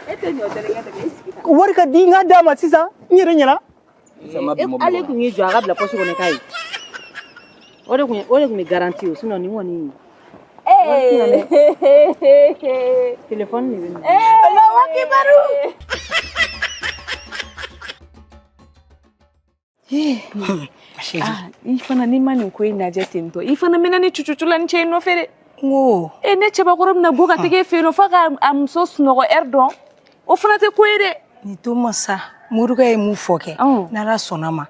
E tɛ ɲɔ tɛrɛkɛ tɛ e sigi tan. Wari ka di n ka d'a ma sisan n yɛrɛ ɲɛna. Ale kun y'i jɔ a ka bila poche kɔnɔ k'a ye. O de kun bɛ garantie o, sinon nin kɔni. Ee. Téléphone de bɛ na. Allahu akibaru. Ah, i fana n'i ma nin ko in lajɛ ten tɔ, i fana mɛnna ni cucucu la ni cɛ in nɔfɛ dɛ. N ko. E ne cɛbakɔrɔ bɛna bɔ ka tɛgɛ e fɛ yen nɔ f'a ka a muso sunɔgɔ heure dɔn, o fana tɛ ko ye dɛ. Nin to ma sa, morikɛ ye mun fɔ kɛ? Ɔn. N'ala sɔnna ma,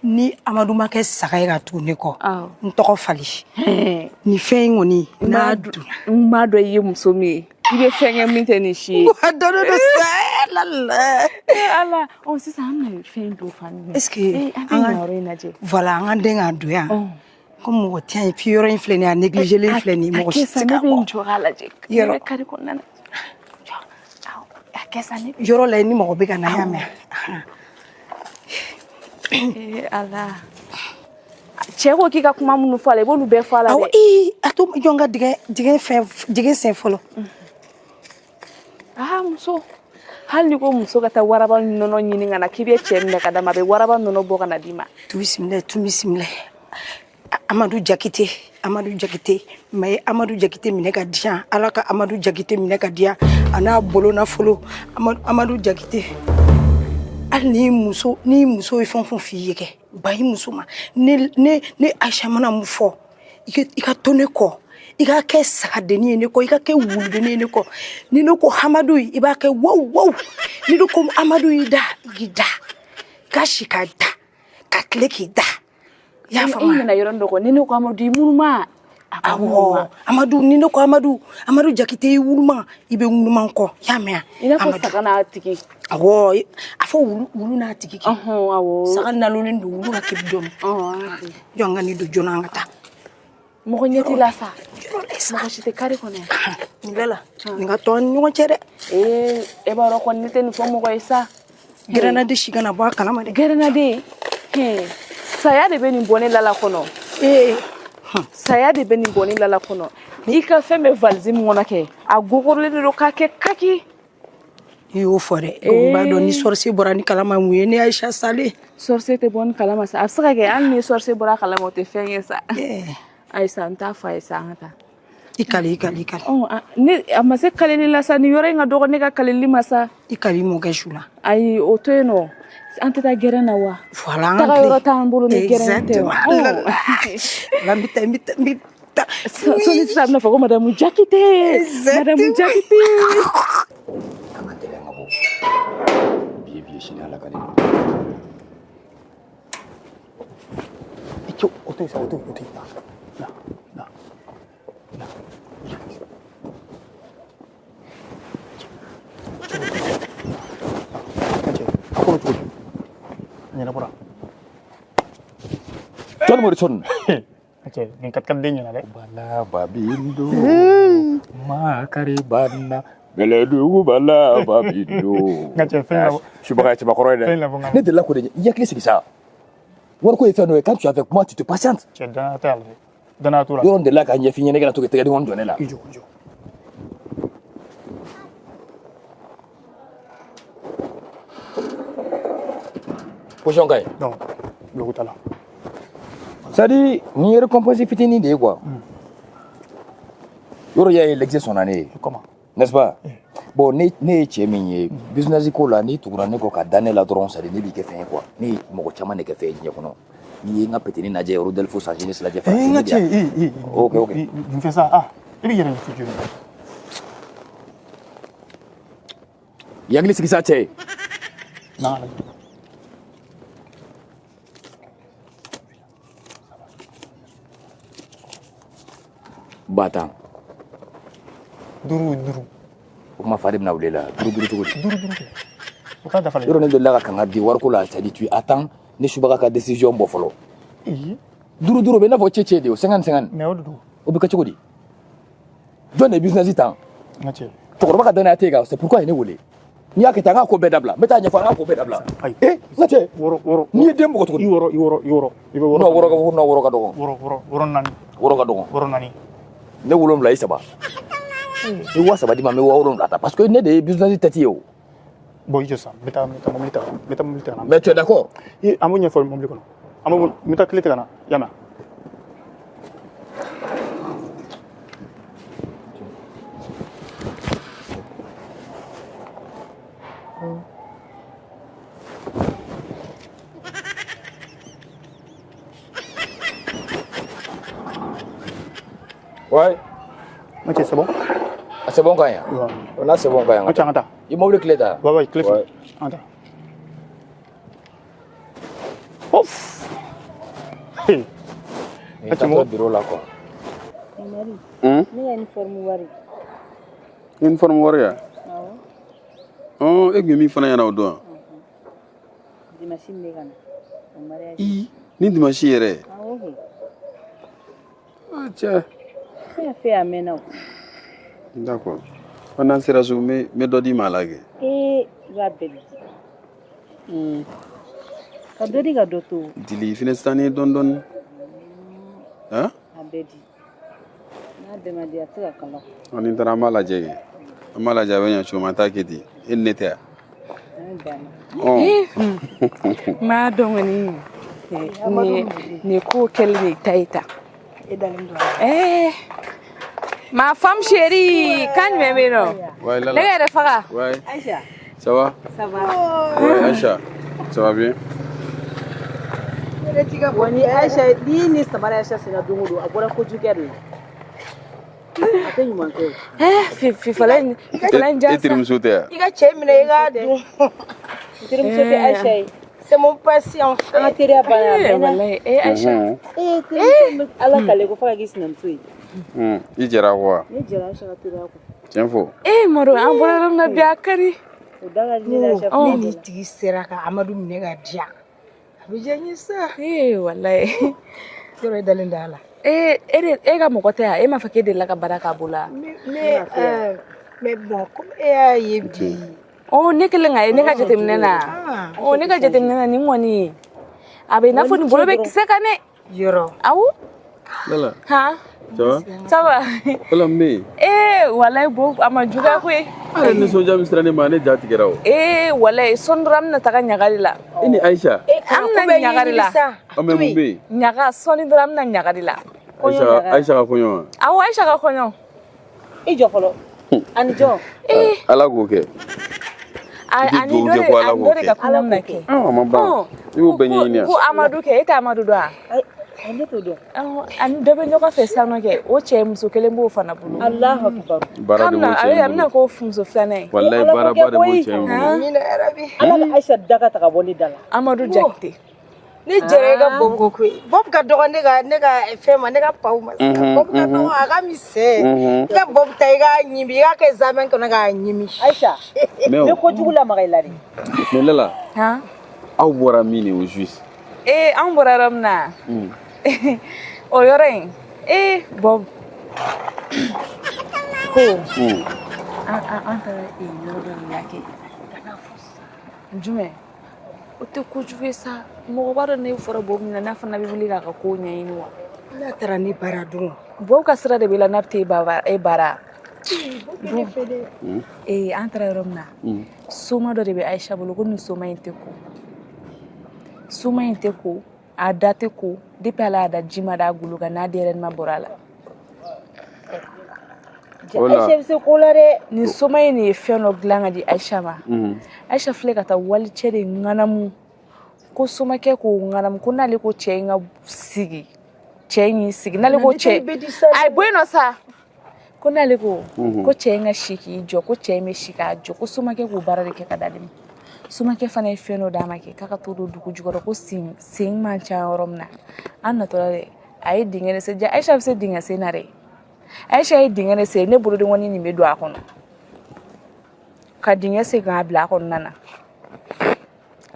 ni Amadu ma kɛ saga ye ka tugu ne kɔ, Awɔ. n tɔgɔ fali nin fɛn in kɔni n'a donna. N m'a dɔn i ye muso min ye, i bɛ fɛn kɛ min tɛ nin si ye. A dɔnnen don sa la la. Eh, Ala, ɔ sisan an bɛna fɛn don fan jumɛn? Est ce que Eh, an bɛ an ka nin yɔrɔ in lajɛ. Voilà, an ka den k'a don yan. Ɔn. Comme mɔgɔ tɛ yan, et puis yɔrɔ in filɛ nin ye, a négligé len filɛ nin ye, mɔgɔ si A tɛ kɛ sa, se ne ka bɛ n bɔ jɔ k'a lajɛ. Ne Yɔrɔ. bɛ kari kɔnɔna na. Jɔ, awɔ, a kɛ sa ne bɛ. Yɔrɔ la ni mɔgɔ bɛ ka na yan mɛn. Eh, Ala, cɛ ko k'i ka kuma minnu fɔ a la, i b'olu bɛɛ fɔ a la Awɔ. dɛ. Ee, a to jɔ n ka dingɛ fɛn dingɛ sen fɔlɔ. Ah, muso, hali ni ko muso ka taa waraba nɔnɔ ɲini ka na k'i bɛ cɛ minɛ ka d'a ma, a bɛ waraba nɔnɔ bɔ ka na d'i ma. Tu bisimila, tu bisimila. Amadu Jakite, Amadu Jakite, ma ye Amadu Jakite minɛ ka di yan. Ala ka Amadu Jakite minɛ ka di yan, a n'a bolo nafolo. Amadu Jakite, hali ni muso ye fɛn o fɛn f'i ye kɛ, ban i muso ma. Ne Ayisa mana mun fɔ, i ka to ne kɔ, i ka kɛ sagadenni ye ne kɔ, i ka kɛ wuludenni ye ne kɔ. Ni ne ko Hamadu, i b'a kɛ wow wow. Ni ne ko Amadu y'i da, i k'i da, i ka si ka da ka tile k'i da, i y'a E faamu? ɲinɛna yɔrɔnin dɔ kɔ. Ni ne ko Amadu, i munuma a ka Awɔ. munuma. Amadu, ni ne ko Amadu, Amadu Jakite, i wuluma, i bɛ ŋunuma n kɔ, i y'a mɛn? I n'a fɔ Amadu. saga n'a tigi. Awɔ, a fɔ wulu, wulu n'a tigi kɛ. Ɔhɔn, awɔ. Saga nalonnen don, wulu ka kebi dɔɔni. Ɔhɔn. Jɔ n ka nin don joona, an ka taa. Mɔgɔ ɲɛ t'i la sa. Yɔrɔ la sa. Mɔgɔ si tɛ kari kɔnɔ yan. Nin bɛɛ la, nin ka to an ni ɲɔgɔn cɛ dɛ. Ee, e b'a dɔn kɔni, ne tɛ nin fɔ mɔgɔ ye sa. Gɛrɛnnaden si kana bɔ a kalama dɛ. Gɛrɛnnaden, hɛn, saya de bɛ nin bɔ ne lala kɔnɔ. Ee. Saya de bɛ nin bɔ ne lala kɔnɔ. I ka fɛn bɛ valise min kɔnɔ kɛ, a gogorolen de don k'a kɛ kaki. I y'o fɔ dɛ, n b'a dɔn ni sorcier bɔra ni kalama mun ye, ne Ayisa salen. Sorcier tɛ bɔ ni kalama sa. A bɛ se ka kɛ hali ni sorcier bɔra a kalama, o tɛ fɛn ye sa. Ɛɛ. Ayisa, n t'a fɔ a ye sa, an ka taa. I kali, i kali, i kali. Ɔ, ne a ma se kaleli la sa, nin yɔrɔ in ka dɔgɔ ne ka kaleli ma sa. I kali mɔkɛ su la. Ayi, o to yen nɔ, an tɛ taa gɛrɛn na wa? Voilà, an ka Taga yɔrɔ t'an bolo ni gɛrɛn tɛ. Exactement. La, n bɛ taa, n bɛ taa, n bɛ taa. Sɔnni sisan a bɛna fɔ ko Madame Jakite, Madame Jakite. An ka tɛgɛ, an ka bɔ bi ye bi ye, sini Ala ka ne I cɛ, o to yen sa, o to yen, o to yen. Na, na, na, na. Cɛ, a kɔnɔ cogo di? A ɲɛnabɔra. Jɔn Morrison. Cɛ, nin ka den ɲɛna dɛ. Bala babindo makari banna bɛlɛdugu bala babindo. Nka cɛ, fɛn labɔ. Subaga ye cɛbakɔrɔ ye dɛ. Fɛn labɔ n ka. Ne delila k'o de ɲɛ i hakili sigi sa, wariko ye fɛn dɔ ye, quand tu es avec moi, tu te patientes. Cɛ, danaya tɛ a la dɛ, danaya t'o la. Yɔrɔ n delila k'a ɲɛf'i ɲɛna, i kana to k'i tɛgɛ denkɔni jɔ ne la. I jɔ, i jɔ. Position ka ɲi. Donc biloko t'a la. C'est à dire nin ye récompense fitinin de ye quoi. Yɔrɔ y'a ye l'exer son année. Comment? N'est-ce pas? Bon, ne ye cɛ min ye business ko la, n'i tugura ne kɔ ka da ne la dɔrɔn, c'est à dire ne b'i kɛ fɛn ye quoi. Ne ye mɔgɔ caman de kɛ fɛn ye diɲɛ kɔnɔ. N'i ye n ka petini lajɛ, Rodolfo Sangenis lajɛ. Eh, n ka cɛ, ee ee. Ok. Nin fɛ sa, ah, i b'i yɛrɛ ɲɛfɔ joli. I hakili sigi sa, cɛ ye. Na lajɛ. 10 000. Duuru duuru. O kuma, fa de bɛna wuli la, duuru duuru cogo di? Duuru duuru kɛ, o t'a dafalen. Yɔrɔ ne delila ka kanga di wariko la, c'est à dire tu attends ne subaga ka décision bɔ fɔlɔ. Ee. Duuru duuru bɛ i n'a fɔ cɛ de o, 50 50. Mais o de don. O bɛ kɛ cogo di? Jɔn de ye business tan? N ka cɛ. Cɛkɔrɔba ka danaya t'e kan, c'est pourquoi ye ne wele. N'i y'a kɛ tan, an k'a ko bɛɛ dabila, n bɛ taa ɲɛfɔ, an k'a ko bɛɛ dabila. Ayi. Eh, n ka cɛ. Wɔɔrɔ, wɔɔrɔ. N'i ye den bugɔ cogo di? I wɔɔrɔ, i wɔɔrɔ, i wɔɔrɔ, i bɛ wɔɔrɔ. Non, wɔɔrɔ ka, non, wɔɔrɔ ka dɔgɔ. Wɔɔrɔ, wɔɔrɔ, wɔɔrɔ naani. Wɔɔrɔ ka dɔgɔ. Wɔɔrɔ naani. Ne wolonwula, i saba. I 3000 di ma, n bɛ 7000 ta, parce que ne de ye business tête ye o. Bon, i jɔ sisan, n bɛ taa mobili ta, n bɛ taa mobili ta ka na. Mais tu es d'accord? I, an b'o ɲɛfɔ mobili kɔnɔ. An b'o, n bɛ taa clé ta ka na, y'a mɛn? Ouais. Ok, c'est bon. Ah, c'est bon quand même. Ouais. On a c'est bon quand même. Ok, an ka taa. I mobili clé ta. Ouais, clé Ouais. filɛ. An ka taa. Ouf. Hey. I Ok, taatɔ mɔgɔ- bureau la quoi. Mari, Hmm? ne ka uniforme wari. Uniforme wari ya? Awɔ. Ɔn, e tun ye min fana ɲɛna o don wa? Dimanche min bɛ ka na. O mariage. I, ni dimanche yɛrɛ. Awɔ kɛ. Ah, cɛ. Ne y'a fɛ a mɛnna o. D'accord. Fo n'an sera so, n bɛ dɔ d'i ma a la kɛ. Ee, i b'a bɛɛ di. Ka dɔ di ka dɔ to. Dili fɛnɛ sisan ni dɔɔni dɔɔni. Han? A bɛɛ di. N'a bɛɛ ma di, a tɛ se ka kala. Ɔ, ni n taara an b'a lajɛ kɛ. An b'a lajɛ a bɛ ɲɛ cogo min, an t'a kɛ ten. E ni ne tɛ yan. An bɛ bɛn a ma. Ɔn. N b'a dɔn kɔni nin ko kɛlen de ta ye ta. E dalen don a la. Eh, ma femme chérie, kan jumɛn bɛ yen nɔ? Ouais, Lala. Ne ka yɛrɛ faga. Ouais. Aïcha, Ça va? ça va? Ouais, Aïcha. Ça va bien? Wa ni Aïcha, n'i ni samara Aïcha sera don o don, a bɔra kojugu kɛ de la. A tɛ ɲuman kɛ o. Eh, fifala in fifala in E jansa. terimuso tɛ yan? I ka cɛ minɛ, i k'a dun. N terimuso tɛ Aïcha ye. C'est mon passé en An ka fait. teriya banna a Eh, mɛnna. walayi, eh Aïcha. Mhm. Ee, terimuso bɛ Ala kale ko fo ka k'i sinamuso ye. Hmm. I jɛra a kɔ wa? Ne jɛra Aïcha ka teriya kɔ. Tiɲɛ fɔ. Eh, Maro, an bɔra yɔrɔ min na bi a ka di. O da ka di ne ni Aïcha Ne kuma ni bɛɛ la. tigi sera ka Amadu minɛ ka di yan, a bɛ diya n ye sa. Eh, walayi. Yɔrɔ e dalen t'a la. Eh, e de e ka mɔgɔ tɛ yan, e m'a fɔ k'e delila ka baara k'a bolo wa? Mais bon, comme e y'a ye bi. Oh, ne kɛlen ka ye ne ka jateminɛ na. Ah. Oh, ne ka jateminɛ na nin kɔni. A bɛ i n'a fɔ nin bolo bɛ kisɛ kan dɛ. Yɔrɔ. Awɔ. Lala. Han? Ça va? Ça va? Lala, n bɛ yen. Eh, walayi bo a ma juguya koyi. Ale nisɔndiya min sera ne ma, ne ja tigɛra o. Eh, walayi sɔni dɔrɔn an bɛna taga ɲaga de la. E ni Aïcha. E kana An ko bɛna bɛɛ ɲaga de ɲɛɲini la. sa. Ɔ, mais mun bɛ yen? Ɲaga sɔni dɔrɔn an bɛna ɲaga de la. Aïcha, Aïcha ka kɔɲɔ wa? Awɔ, Aïcha ka kɔɲɔ. I jɔ fɔlɔ. Ani jɔn? Eh, Ala k'o kɛ. a I bɛ ani dugawu dɔ kɛ de ko Ala ani k'o dɔ de kɛ. ka kɔɲɔ bɛna kɛ. Ah, a ma ban. Ɔn, I b'o ko bɛɛ ko ɲɛɲini yan. ko Amadu kɛ, e tɛ Amadu dɔn wa? Ayi, ayi, ne t'o dɔn. Awɔ, ani dɔ bɛ ɲɔgɔn fɛ sisan nɔ kɛ, o cɛ muso kelen b'o fana bolo. Alahu akibaru. Baara K'a de bɛna b'o a cɛ bɛ in a bɛna bolo. k'o muso filanan ye. Walayi Ala k'o baaraba kɛ de b'o koyi. cɛ in bolo. Han? Amina yarabi. Ala ka Aïcha da ka ta ka bɔ ne da la. Amadu Jakite. Ne jɛra i ka Bob kɔ koyi. Bob ka dɔgɔ ne ka fɛn ma, ne ka paw ma. Bob ka dɔgɔ, a ka misɛn. I ka Bob ta, i k'a ɲimi, i k'a kɛ zamɛ kɔnɔ k'a ɲimi. Aïcha, Mais n o, bɛ kojugu lamaga i la de. mais Lala, Han? aw bɔra min de au juste? Eh, an bɔra yɔrɔ min na. O yɔrɔ in. Eh, Bob. Ko an taara yɔrɔ dɔ de la kɛ. Jumɛn? O tɛ kojugu ye sa. Mɔgɔ b'a dɔn ne fɔra Bob min na n'a fana bɛ wuli k'a ka kow ɲɛɲini wa? N'a taara ne bara dun. Bob ka sira de b'i la n'a bɛ taa e bara. Bob bɛ ne fɛ dɛ. Ee, an taara yɔrɔ min na. Soma dɔ de bɛ Aïcha bolo ko nin soma in tɛ ko. Soma in tɛ ko, a da tɛ ko. Depuis ala y'a da ji ma d'a golo kan n'a denyɛrɛnin ma bɔra a la. O la. Aïcha bɛ se ko la dɛ. Nin soma in de ye fɛn dɔ dilan ka di Aïcha ma. Aïcha filɛ ka taa walicɛ de ŋanamu. Ko somakɛ k'o ŋanamu ko n'ale ko cɛ in ka sigi. Cɛ in y'i sigi n'ale ko cɛ. bɛ di sa. Ayi bɔ yen nɔ sa. Ko n'ale ko ko cɛ in ka si k'i jɔ ko cɛ in bɛ si k'a jɔ ko somakɛ k'o baara de kɛ ka d'ale ma. Somakɛ fana ye fɛn dɔ d'a ma kɛ k'a ka t'o don dugu jukɔrɔ ko sen sen man ca yɔrɔ min na. An natɔla dɛ a ye dingɛ de sen ja Aïcha bɛ se dingɛ sen na dɛ. Aïcha ye dingɛ de sen ne bolodenkɔni nin bɛ don a kɔnɔ. Ka dingɛ sen k'a bila a kɔnɔna na.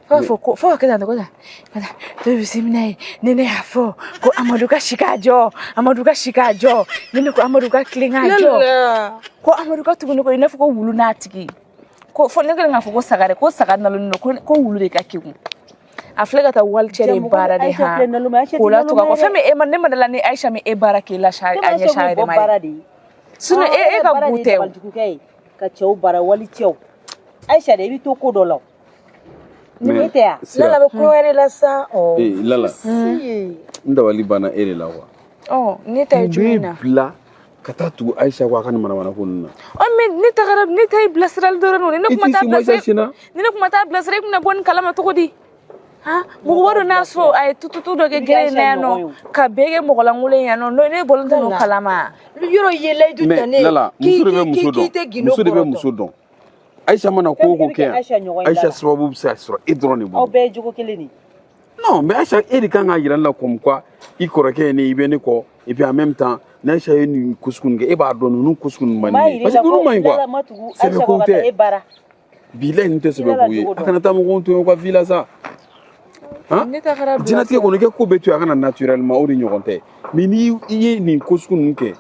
Fo k'a fɔ ko fo ka kɛ tan ko tan ka taa to bisimila ye ne y'a fɔ ko Amadu ka si k'a jɔ Amadu ka si k'a jɔ ne ko Amadu ka tilen k'a jɔ ko Amadu ka tugu ne kɔ i n'a fɔ ko wulu n'a tigi ko fo ne kɛlen k'a fɔ ko saga dɛ ko saga nalonnen don ko wulu de ka kegun a filɛ ka taa walicɛ de baara de han k'o la tugu a kɔ fɛn min e ma ne ma dala ni Aïcha min e baara k'e la a ɲɛsin a yɛrɛ ma ye sinon e ka gu tɛ o ka cɛw baara wali cɛw. Aïcha de, i bɛ to ko dɔ la o. Mais Ne tɛ yan. Sira, Lala bɛ kulonkɛ de la sa. Ɔ. Eh, Lala. Si. N dabali banna e de la quoi. Ɔ, ne ta ye Mun jumɛn b'e na? bila ka taa tugu Aïcha kɔ a ka nin manamana ko ninnu na? Ɔ, mais ne tagara, ne ta ye bilasirali dɔrɔn de ye. Ne I kuma t'i t'a sen bɔ Aïcha bilasira sen na. ni ne kuma t'a bilasira, i bɛna bɔ nin kalama cogo di? Han, mɔgɔ b'a dɔn n'a sɔrɔ a ye tututu dɔ kɛ I bɛ kɛ gere in na Aïcha yan ɲɔgɔn ye nɔ o. ka bɛɛ kɛ mɔgɔlankolon ye yan nɔ, ne bɔlen tɛ n'o kalama. Yɔrɔ i ye layidu Mais ta ne ye Lala, k'i muso de bɛ k'i muso k'i dɔn. tɛ gindo Muso de bɛ bɔrɔtɔ. muso dɔn. Aïcha mana ko o E ko bɛ kɛ kɛ yan, Aïcha ɲɔgɔn ye Aïcha Lala. sababu bɛ se ka sɔrɔ e dɔrɔn de Aw bolo. bɛɛ ye jogo kelen de ye. Non, mais Aïcha, e de kan k'a yira ne la comme quoi i kɔrɔkɛ ye ne ye, i bɛ ne kɔ, et puis en même temps n'Aïcha ye nin ko sugu nin kɛ, e b'a dɔn ninnu ko sugu ninnu man N b'a di ne ye. yir'i Parce la que ninnu ko man ɲi quoi. Lala ma tugu Aïcha Sɛbɛ kɔ kow ka taa tɛ. e baara. Bilahi, ninnu tɛ I Lala sɛbɛ kow ye. jogo A dɔn. kana taa mɔgɔw tɔɲɔ ka vie la sa. Han? Ne tagara Diɲɛlatigɛ bilasira. kɔni, i kɛ ko bɛɛ to yen a ka na naturellement, o de ɲɔgɔn tɛ. Mais ni i ye nin ko sugu ninnu kɛ,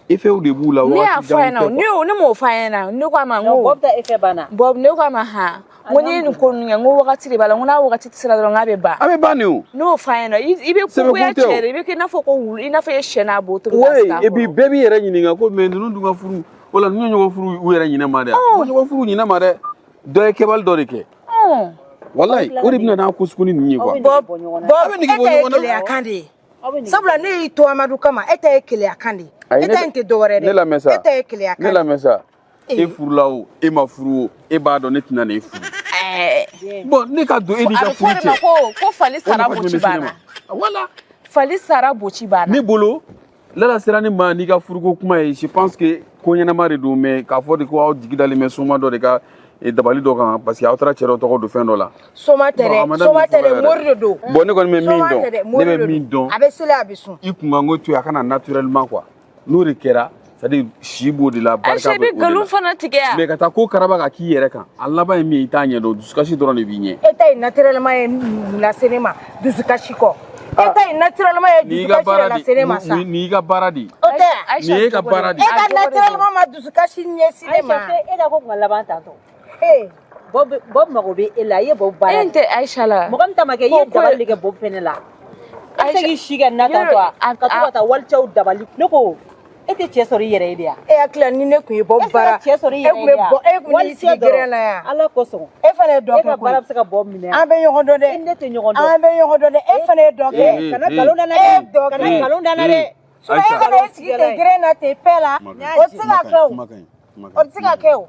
effet de b'u la Ne y'a wagati fɔ a jan ɲɛna tɛ o, ne quoi. y'o ne m'o fɔ a ɲɛna, ne ko a ma n Donc ko Bob ta effet banna. Bob, ne ko a ma, han, n ko n'i ye nin ko ninnu kɛ, n ko wagati de b'a la, n ko n'a wagati sera dɔrɔn k'a bɛ ban. A bɛ ban de o. Ne y'o fɔ a ɲɛna, i bɛ Sɛbɛ kogoya ko tɛ o. cɛ de, i bɛ kɛ i n'a fɔ ko wulu, i n'a fɔ i ye sɛ n'a bo tobi k'a Ouais, sigi a et puis kɔrɔ. bɛɛ b'i yɛrɛ ɲininka ko mais ninnu dun ka furu, wala ninnu ye ɲɔgɔn furu u yɛrɛ ɲinɛ ma dɛ. U ma ɲɔgɔn furu ɲinɛ ma dɛ. Dɔ ye kɛbali dɔ de kɛ. Walayi, o de bɛna n'a ko sugu ninnu ye Aw quoi. bɛ nege Bob, bɔ ɲɔgɔn na. Bob, A bɛ nege e bɔ ta ye ɲɔgɔn na. keleya kan de ye. Aw bɛ nege Sabula bɔ. ne y'i to Amadu kama, e ta ye keleya kan de ye. Ayi, E ne ta in tɛ dɔwɛrɛ ne dɛ. lamɛn sa. E ta ye keleya Ne kan de lamɛn sa. ye. E furula o, e ma furu o, e b'a dɔn ne tɛna na e furu. Ɛɛ Bon, ne ka don e n'i a ka bɛ furu fɔ o de ma cɛ. ko fali O sara nafa jumɛn boci bɛ se ne banna. ma? Voilà. Fali sara boci banna. Ne bolo, Lala sera ne ma n'i ka furuko kuma ye, je pense que ko ɲɛnama de don, mais k'a fɔ de ko aw jigi dalen bɛ soma dɔ de ka dabali dɔ kan parce que aw taara cɛ dɔ tɔgɔ don fɛn dɔ la. Soma tɛ Bon, a dɛ, ma soma daminɛ tɛ fɔlɔ dɛ, yɛrɛ. mori de don. Bon, ne kɔni bɛ min Soma dɔn, tɛ dɛ, ne mori bɛ de min don. dɔn, A bɛ seli, a bɛ sun. i kunkanko to yen a ka na naturellement quoi. N'o de kɛra, c'est à dire si b'o de la, barika Aïcha, i bɛ bɛ o de nkalon la. fana tigɛ yan. Mais ka taa ko karaba ka k'i yɛrɛ kan, a laban ye min ye, i t'a ɲɛdɔn, dusukasi dɔrɔn de b'i ɲɛ. E ta ye naturellement ye mun lase ne ma? Dusukasi kɔ. E ta ye naturellement ye Nin y'i ka dusukasi de baara de lase ne ma sa. nin y'i ka baara de ye. O tɛ yan. Aïcha Nin y'e ka jogo de baara de don. ye. E A ka jogo de don. naturellement ma dusukasi ɲɛsin ne Aïcha ma. fɛ e ka ko kun ka laban tantɔ. Ee. Bob, Bob mago bɛ e la, i ye Bob baara E de. tɛ Aïcha la. Mɔgɔ min ta ma kɛ, i ye Ko dabali de kɛ Bob fɛnɛ la. E bɛ se k'i si kɛ nin na tantɔ Yɔrɔ a? Ka to ka taa walicɛw dabali. Ne ko e tɛ cɛ sɔrɔ i yɛrɛ ye de ya? E hakili la ni ne kun ye Bob E tɛ se ka baara, cɛ sɔrɔ i e yɛrɛ kun ye bɛ de ya? bɔ, e kun n'i Walicɛ sigi gɛrɛn dɔrɔn. na yan. Ala kosɔn. E fana ye dɔ E kɛ ka koyi. baara bɛ se ka Bob minɛ yan. An bɛ ɲɔgɔn dɔn dɛ. E ni ne tɛ ɲɔgɔn dɔn. An bɛ ɲɔgɔn dɔn dɛ. E fana ye dɔ kɛ. Eh, Kana eh, nkalon da n na E dɛ. ye dɔ Kana kɛ. nkalon da n na dɛ. Sinon e Aïcha. kana e sigi ten gɛrɛn na ten pɛ la. O tɛ se ka kɛ o. Kuma ka ɲi, kuma ka O ɲi. tɛ se ka kɛ o.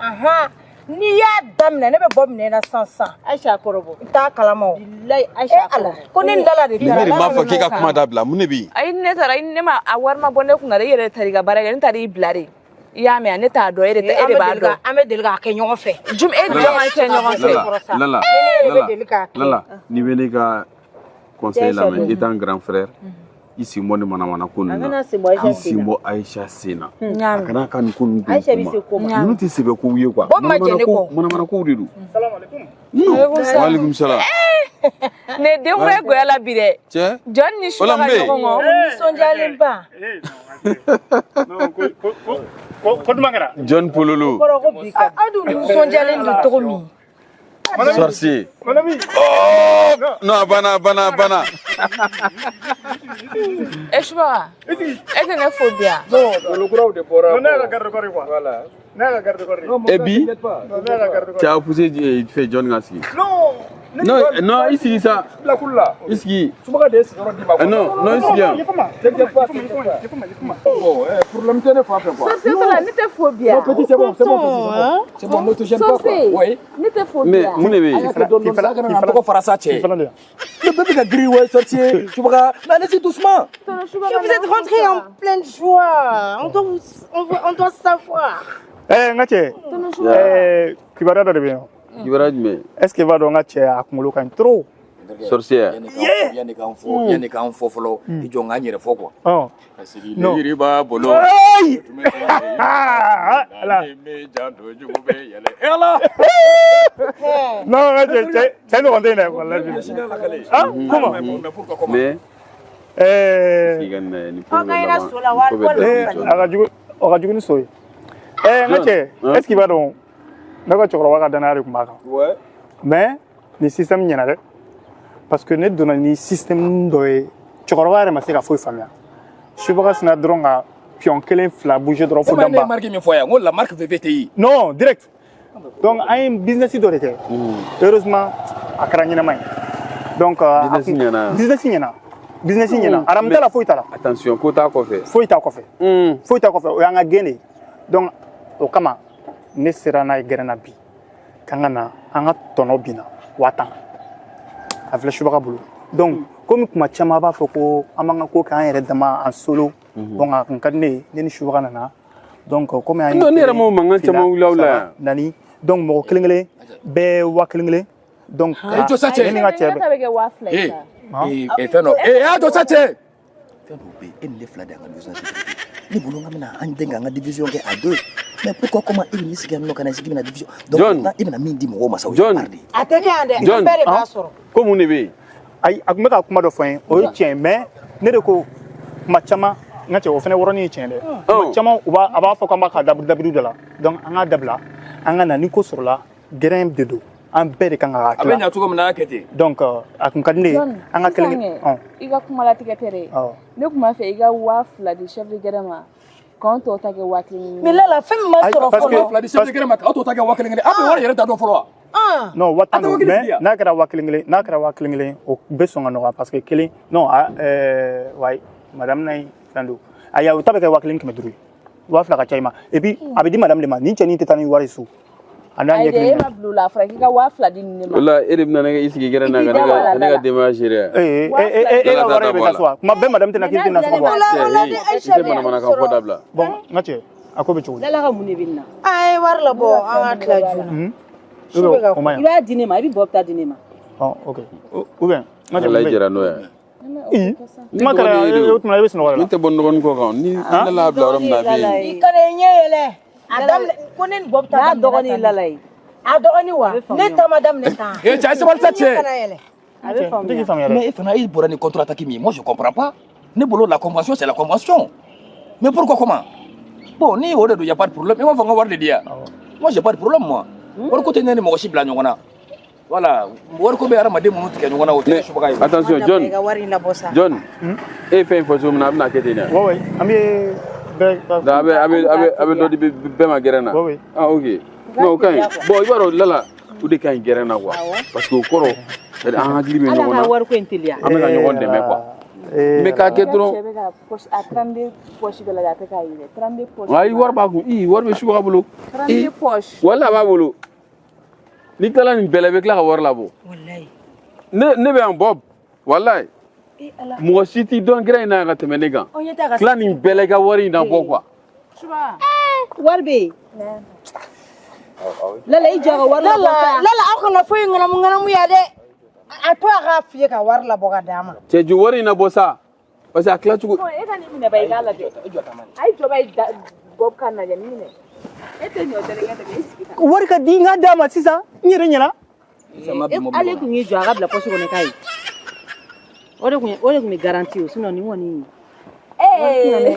Ahan. N'i y'a daminɛ, ne bɛ bɔ minɛ na sisan sisan. Aïcha kɔrɔbɔ. I t'a kalama o. Bilayi E Aïcha Ala, kɔrɔbɔ. ko ne ni Lala de Ne taara. de m'a Lala fɔ bɛ k'i ka n'o kuma dabila, mun de bɛ yen? Ayi, ne taara, ne ma a wari ma bɔ ne kun na dɛ, i yɛrɛ de taara i ka baara kɛ, ne taara i bila de. I y'a mɛn, ne t'a dɔn, e de e An de bɛ b'a deli ka dɔn. an bɛ deli k'a kɛ ɲɔgɔn fɛ. Jum e ni jɔn ka kɛ ɲɔgɔn fɛ? Lala, Lala, Ne yɛrɛ bɛ Lala, deli k'a kɛ. Lala, n'i bɛ ne ka conseil Aïcha lamɛn, dɔn. étant grand frère, i sen bɔ ni manamana ko A ninnu na. kana sen bɔ Aïcha I sen sen na. bɔ Aïcha sen na. N y'a A mɛn. kana ka nin ko ninnu don Aïcha bɛ kuma. se ko ma. Ninnu tɛ sɛbɛ kow ye quoi. Bob ma jɛn ne Manamana ko kɔ. manamana kow de don. Non. Aleykum salam. Waaleykum salam. Ne den bɛ goya la bi dɛ. Cɛ. Jɔn ni Wala suba n ka bɛ yen. ɲɔgɔn kɔ. Nisɔndiyalenba. Non, ko duman kɛra. John Pololo. Kɔrɔ ko bi ka Aw dun nisɔndiyalen don cogo min. Sorcier. Mon ami. Oh! Non, a banna, a banna, a banna. E suba, e tɛ ne fo bi yan. Non, ne y'a ka garde corps ye quoi. Voilà. Ne y'a ka garde corps ye. Et bi, Non, ne y'a ka garde corps tu as poussé fait John ka sigi. Non. Non, non, i sigi sa. Bila kulu la. I sigi. Subaga de ye sigiyɔrɔ d'i ma. Ah, non, non, i sigi yan. Yafa ma. T'inquiète pas, yafa ma, yafa ma. Bon, problème tɛ ne fan fɛ quoi. Sorcier tɔ la, ne tɛ fo bi yan. Non, petit, c'est bon, c'est bon, petit, c'est bon. C'est bon, ne te gêne pas quoi. Sorcier. Oui. Ne tɛ fo bi Mais yan. mun de bɛ yen? A ka dɔɔni dɔɔni, a kana na tɔgɔ fara sa cɛ. K'i fana de yan. Ne bɛɛ bɛ ka girin ouais, sorcier. Subaga, mais allez-y doucement. Vous êtes rentrés en pleine joie. On doit, vous, on doit savoir. Eh, n ka cɛ. Eh, kibaruya dɔ de bɛ yen. Kibaruya jumɛn? Est ce que i b'a dɔn n ka cɛ a kunkolo ka ɲi trop. Sorcier. Yanni k'an fɔ fɔlɔ, i jɔ n k'an yɛrɛ fɔ quoi. Ɔn. Ka sigi Non. yiri b'a bolo. Ayi. Ah, ala. Ala. Non, n ka cɛ cɛ cɛ ɲɔgɔn tɛ yen dɛ walahi. Ah, comment? Mais pourquoi comment? Mais Eh, i ka nin lajɛ, nin ko Aw bɛ ka ɲɛna laban. so la, Nin ko bɛ walima daminɛ eh, John. a ka jugu o ka jugu ni so ye. Eh, n ka cɛ, Hein? est ce que i b'a dɔn ne ka cɛkɔrɔba ka danaya de tun b'a kan. Ouais. Mais ni système ɲɛna dɛ, parce que ne donna ni système dɔ ye, cɛkɔrɔba yɛrɛ ma se ka foyi faamuya. Subaga sina dɔrɔn ka pion kelen fila bouger dɔrɔn fo E ma ne ye danba. marque min fɔ yan, n ko la marque VVTI. Non, direct. Donc an ye business dɔ de kɛ. Heureusement, a kɛra ɲɛnama ye. Donc Business ɲɛna. Business ɲɛna, business ɲɛna, aramu t'a la, foyi t'a la. Attention, ko t'a kɔfɛ. Foyi t'a kɔfɛ, foyi t'a kɔfɛ. O y'an ka gɛn de ye. Donc o kama ne sera n'a ye gɛrɛn na bi k'an ka na an ka tɔnɔ binna 10 000, a filɛ subaga bolo. Donc komi kuma caman a b'a fɔ ko an b'an ka ko kɛ an yɛrɛ dama en solo, donc a kun ka di ne ye, ne ni subaga nana. Donc komi an ye Non, ne yɛrɛ m'o mankan fila, caman wuli aw la saba, yan. naani, donc mɔgɔ kelen kelen bɛɛ 1000 kelen. Donc Eh, jɔ sa cɛ. ne ni n ka cɛ Ne ta bɛ bɛ kɛ 2000 ye Eh, sa. eh, eh, fɛn dɔ, eh, a jɔ sa cɛ. Fɛn dɔw bɛ yen, e ni ne fila de y'an ka business ne bolo, n ka bɛna an den k'an ka division kɛ à deux. Mais pourquoi, comment e bɛ n'i sigi yan nɔ ka na sigi bɛna division? Donc John. maintenant, i bɛna min di mɔgɔw ma sa, o ye John. part de ye. A tɛ kɛ yan dɛ. John. An bɛɛ de b'a sɔrɔ. Ko mun de bɛ yen? Ayi, a tun bɛ ka kuma dɔ fɔ n ye, o ye tiɲɛ ye, mais ne de ko kuma caman, n ka cɛ, o fana yɔrɔnin ye tiɲɛ dɛ. Kuma caman u b'a a b'a fɔ k'an b'a ka dabiri dabiri dɔ la. Donc an k'a dabila, an ka na ni ko sɔrɔla, gɛrɛn de don, an bɛɛ de kan ka A bɛ tila. ɲa cogo min na, a y'a kɛ ten. Donc a kun ka di ne ye John, an ka kelen sisan kelen kɛ, ɔn i ka kuma latigɛ tɛ dɛ. Awɔ. Ne tun b'a fɛ i ka 2000 di chef de gɛrɛn ma, k'anw tɔw ta kɛ 1000. Mais Lala, fɛn min ma Ayi, sɔrɔ parce que fɔlɔ. 2000 di chef de gɛrɛn ma, k'aw tɔ ta kɛ 1000 kelen, aw bɛ wari yɛrɛ ta dɔn fɔlɔ wa? Ah. Non, 10 000 A tɛ don. 10,000 Mais sigi yan. n'a kɛra 1000 kelen, n'a kɛra 1000 kelen, o bɛ sɔn ka nɔgɔya, parce que kelen, non, a wayi, madame na ye fɛn don. Ayi, o ta bɛ kɛ 1500 ye, 2000 ka ca i ma. Et puis a bɛ di madame de ma. Nin cɛnin tɛ taa ni wari ye so, a n'a Ayi ɲɛ dɛ, e kelen. ma bila o la, a fɔra k'i ka 2000 di nin de ma. O la, e de bɛna ne i sigi gɛrɛn na I ka k'i ne da bɔ a ka la, ka ne ka Lala. denbaya gérer yan. Ee, e e e ka Lala wari t'a bɛ bɔ a taa la. so wa? Kuma bɛɛ madame tɛna k'i tɛna sɔngɔ bɔ. O la, o la Cɛ, ni i Aïcha tɛ bɛ manamanakan fɔ sɔrɔ. dabila. Bon, n ka cɛ, a ko bɛ cogo di? Lala ka mun de bɛ nin na? An ye wari labɔ, an ka tila joona. Ou bien o ma I ɲi? b'a di ne ma, i bɛ bɔ ta di ne ma. Ɔ, ok, ou bien n ka cɛ, Ala mun bɛ yen? jɛra n'o ye. Ii, Ne kuma kɛra dɔgɔnin ye de o tuma i bɛ sunɔgɔ de Min la. tɛ bɔ n dɔgɔnin kɔ kan, ni Lala y'a bila yɔrɔ min na, a bɛ yen. I kana i ɲɛ yɛlɛ. A daminɛ ko ne ni bɔ bɛ taa N'a daminɛ dɔgɔnin ye tan. Lala ye. A dɔgɔnin wa? A bɛ faamuya. Ne ta ma daminɛ tan. Eh, cɛ, a ye sabali sa I ɲɛ cɛ. kana yɛlɛ. A bɛ N tɛ k'i faamuya. faamuya dɛ. Mais e fana, e bɔra ni contre-attaque min ye, moi je comprends pas. Ne bolo, la convention, c'est la convention. Mais pourquoi, comment? Bon, ni o de don, y a pas de problème. I m'a fɔ n ka wari de di yan. Moi, j'ai pas de problème, moi. Wari ko tɛ ne ni mɔgɔ si bila ɲɔgɔn na. Voilà, wari ko bɛ hadamaden minnu tigɛ ɲɔgɔn na, o tɛ ne Mais subaga ye. attention, John. I ka wari in labɔ sa. John, e ye fɛn in fɔ cogo min na, a bɛna kɛ ten dɛ. Ouais, ouais, an bɛ bɛɛ ka Donc, a bɛ dɔ di bɛɛ ma gɛrɛn na. Ouais, ouais. Ah, ok. Non, o ka ɲi. Bon, i b'a dɔn Lala, o de ka ɲi gɛrɛn na quoi. Parce que o kɔrɔ, c'est à dire an hakili bɛ Ala ɲɔgɔn ka na. wariko in teliya. An bɛ ka ɲɔgɔn dɛmɛ quoi. Mais k'a kɛ dɔrɔn. Cɛ bɛ ka poche a 32 poche bɛɛ lajɛ, a tɛ k'a ye dɛ, 32 poche. Ayi, wari b'a kun. Ii, wari bɛ subaga bolo. 32 poche. Wala a b'a bolo. N'i tilala nin bɛɛ la, i bɛ tila ka wari labɔ. Walayi. Ne bɛ yan Bob. Walayi. E Ala. Mɔgɔ si t'i dɔn gɛrɛn in na ka tɛmɛ ne kan. Ɔ, ɲɛ t'a ka Tila nin bɛɛ la, i ka wari in nabɔ quoi. Suba. Wari bɛ yen. Lala, i jɔ ka wari labɔ Lala, sa. Lala, aw kana foyi ŋanamu ŋanamu ya dɛ. A to a k'a f'i ye ka wari labɔ ka d'a ma. Cɛ, jɔ wari in nabɔ sa. Parce que a tila cogo. Bon, e ka nin minɛ ba, i k'a lajɛ. Ayi, jɔ ba, i da Bob ka lajɛ nin minɛ. E tɛ ɲɔ tɛrɛkɛ tɛmɛ, i sigi tan. Wari ka di n ka d'a ma sisan, n yɛrɛ ɲɛna. Ale kun y'i jɔ a ka bila poche kɔnɔ k'a ye. O de kun bɛ garantie o, sinon nin kɔni Ee.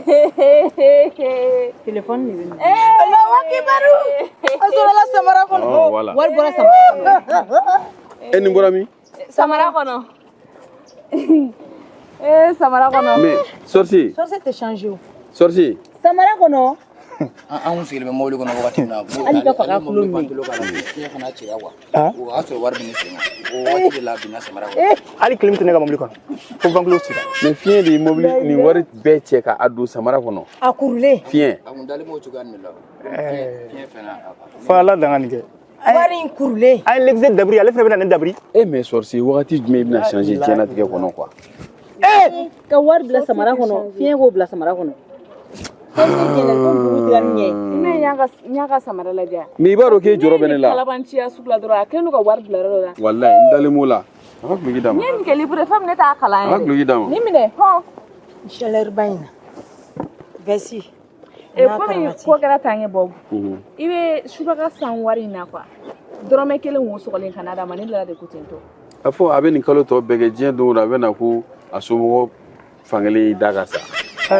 téléphone de bɛ nin. Allahu akibaru. A sɔrɔla samara kɔnɔ. Oh, voilà. Wari bɔra samara kɔnɔ. E nin bɔra min? Samara kɔnɔ. Ee, samara kɔnɔ. Mais sorcier, Sorcier tɛ changer o. sorcier. Samara kɔnɔ. An sigilen bɛ mobili kɔnɔ wagati min na, Hali ka faga kulo minɛ. fiɲɛ fana cira quoi. O y'a sɔrɔ wari bɛ ne sen na. O waati de la a binna samara kɔnɔ. Hali clim tɛ ne ka mobili kɔnɔ ko ventilo cira. Mais fiɲɛ de ye mobili nin wari bɛɛ cɛ ka a don samara kɔnɔ. A kurulen. Fiɲɛ. A kun dalen b'o cogoya nin de la. Fiɲɛ fɛnɛ Fo Ala dan ka nin kɛ. Wari in kurulen. An ye l'exe dabiri, ale fana bɛ na ne dabiri. E mais sorcier, wagati jumɛn i bɛna changer diɲɛlatigɛ kɔnɔ quoi? Ka wari bila samara kɔnɔ, fiɲɛ k'o bila samara kɔnɔ. Sorcier jɛnɛ ko buru tigɛ ni ɲɛ. Ne y'a ka samara lajɛ. Mais i b'a dɔn k'e jɔrɔ bɛ ne la. Kalabanciya sugu la dɔrɔn, a kɛlen don ka wari bila yɔrɔ dɔ la. Walayi, n dalen b'o la. A ka duloki d'a ma. N ye nin kɛ libre fɛn min, ne t'a kalan A ka yɛrɛ. duloki d'a ma. Nin minɛ hɔn. Chaleur ba in na. Veste. E N'a komi karamati. ko kɛra tan kɛ Bob. I bɛ subaga san wari in na quoi. Dɔrɔmɛ kelen wo sɔgɔlen ka n'a d'a ma, ne Lala de ko ten tɔ. A fɔ a bɛ nin kalo tɔ bɛɛ kɛ diɲɛ don o don, a bɛ na ko a somɔgɔ fankelen y'i da ka sa. A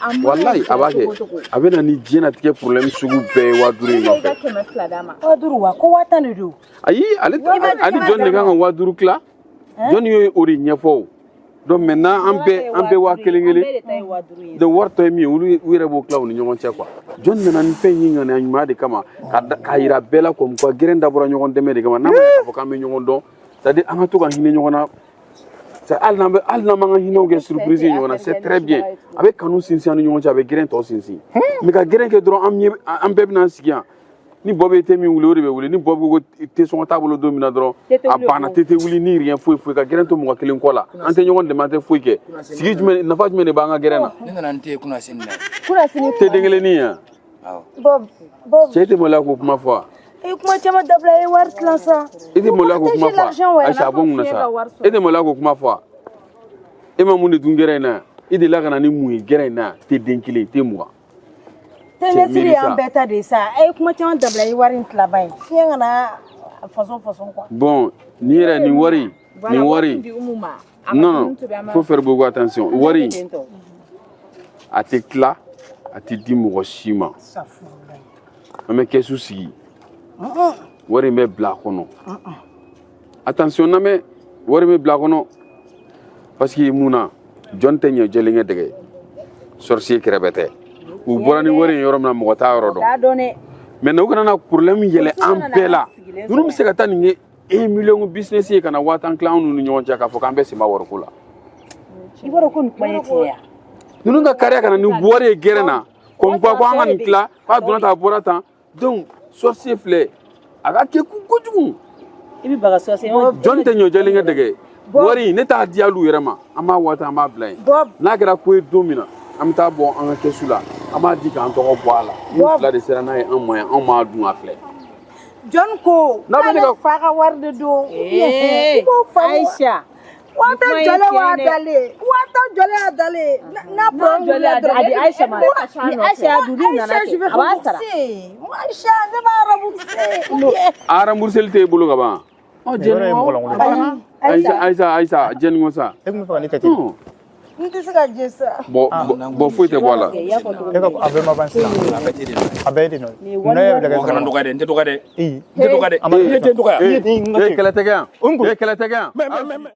mana Walayi, a b'a diya kɛ. cogo o cogo. A bɛ na ni diɲɛlatigɛ problème sugu bɛɛ ye 5000 in Ne i ka nɔfɛ. 200 d'a ma. 5000 wa? Ko 10 000 de don. Ayi, ale ani jɔn de kan ka 5000 tila? Jɔn ye o de ɲɛfɔ o? Donc maintenant an bɛɛ 1000 kelen. An bɛɛ de ta ye 5000 ye. Donc wari tɔ ye min ye, olu u yɛrɛ b'o tila u ni ɲɔgɔn cɛ quoi. Jɔn nana ni fɛn in ye ŋaniya ɲuman de kama k'a yira bɛɛ la comme quoi gɛrɛn dabɔra ɲɔgɔn dɛmɛ de kama. N'a ma ɲɛ k'a fɔ k'an bɛ ɲɔgɔn dɔn, c'est à dire an ka to ka hinɛ ɲɔgɔn na. Hali n'an bɛ, hali n'an m'an ka hinɛw kɛ surprise ye ɲɔgɔn na, c'est très bien. A bɛ kanu sinsin an ni ɲɔgɔn cɛ, a bɛ gɛrɛn tɔ sinsin. Mais ka gɛrɛn kɛ dɔrɔn, an ɲɛ an bɛɛ bɛna an sigi yan, ni bɔ bɛ te min wuli, o de bɛ wuli. Ni bɔ ko te sɔngɔ t'a bolo don min na dɔrɔn, Te tɛ a wuli o banna. don. Te tɛ wuli ni rien, foyi foyi. Ka gɛrɛn to mɔgɔ kelen kɔ la, an tɛ ɲɔgɔn dɛmɛ, an tɛ foyi kɛ. Sigi jumɛn, nafa jumɛn de b'an ka gɛrɛn na? Ne nana n te kunna sini na. Kunna sini. Te den kelennin yan. Awɔ. Bob, Bob. Cɛ, e tɛ maloya k'o kuma fɔ wa? E kuma caman dabila, e wari tilan sa. E tɛ maloya k'o kuma fɔ wa? Ayisa, a bɔ n kunna sa. E tɛ maloya k'o kuma fɔ wa? E ma mun de dun gɛrɛn in na yan? E delila ka na ni mun ye gɛrɛn in na yan? Te den kelen, te 20. Tɛnɛsiri Cɛ, y'an miiri sa. bɛɛ ta de ye sa. E ye kuma caman dabila, i wari in tilaba ye. Fiɲɛ kana façon façon quoi. Bon, nin yɛrɛ, nin wari, nin wari, di Umu ma. non non, faut faire beaucoup attention. Wari a tɛ tila, a tɛ di mɔgɔ si ma. An bɛ kɛsu sigi, wari in bɛ bila a kɔnɔ. Attention, lamɛn, wari bɛ bila a kɔnɔ parce que mun na, jɔn tɛ ɲɛ jɛlen kɛ dɛgɛ, sorcier kɛrɛfɛ tɛ. U bɔra ni wari in yɔrɔ min na, mɔgɔ t'a yɔrɔ dɔn. T'a dɔn dɛ. Maintenant, u kana na problème yɛlɛ Polisiw an nana bɛɛ la. an sigilen Ninnu sɔrɔ bɛ se ka taa nin kɛ 1 million business ye, ka na 50,000 tila anw ni ɲɔgɔn cɛ, k'a fɔ k'an bɛɛ sen b'a wariko la. I b'a dɔn ko nin kuma ye tiɲɛ ye. Ninnu ka kariya ka na ni wari ye gɛrɛn na comme quoi ko an ka nin tila, k'a donna tan, a bɔra tan. Donc sorcier filɛ, a ka kɛ kojugu. I bɛ baga sorcier. Jɔn tɛ ɲɔ jɛlen kɛ dɛgɛ. Wari ne t'a di hali u yɛrɛ ma. An b'a 10,000, an b'a bila yen. Bob. N'a kɛra ko ye don min na, an bɛ taa bɔ an ka kɛsu la, an b'a di k'an tɔgɔ bɔ a la. N'u fila de sera n'a ye an ma yan, anw b'a dun, a filɛ. John ko N'a bɛ ne k'ale ka fa ka wari de don. Ee, I b'o faamu. Aïcha. 50,000 jɔlen, waa dalen. 50,000 jɔlen, a dalen. N'a problème wulila dɔrɔn. A di Aïcha ma. Ni Aïcha y'a dun, n'u nana Aïcha, je kɛ, vais a b'a sara. rembourser. Moi, Aïcha, ne b'a rembourser. A rembourseli t'e bolo ka ban. Ɔ. Nin yɔrɔ ye mɔgɔ lankolon ye. Aïcha, Aïcha, Aïcha, jɛni ko sa. E kun bɛ fɛ ka ne tɛ ten. Non. N tɛ se ka jɛ sa. Bon bon, foyi tɛ bɔ a la. I y'a fɔ cogo E ka min. a bɛɛ ma ban sisan. A bɛɛ te de nɔ ye. A bɛɛ ye de nɔ ye. Nin ye Munna e yɛrɛ wali bɛ Mɔgɔ kana n kɛ dɔgɔya dɛ, n tɛ dɔgɔya dɛ. Ee. N tɛ dɔgɔya dɛ. A ma Ne tɛ n dɔgɔya. Ee, kɛlɛ tɛ kɛ yan. O n ko. Ee, kɛlɛ tɛ kɛ yan. Mais mais mais mais.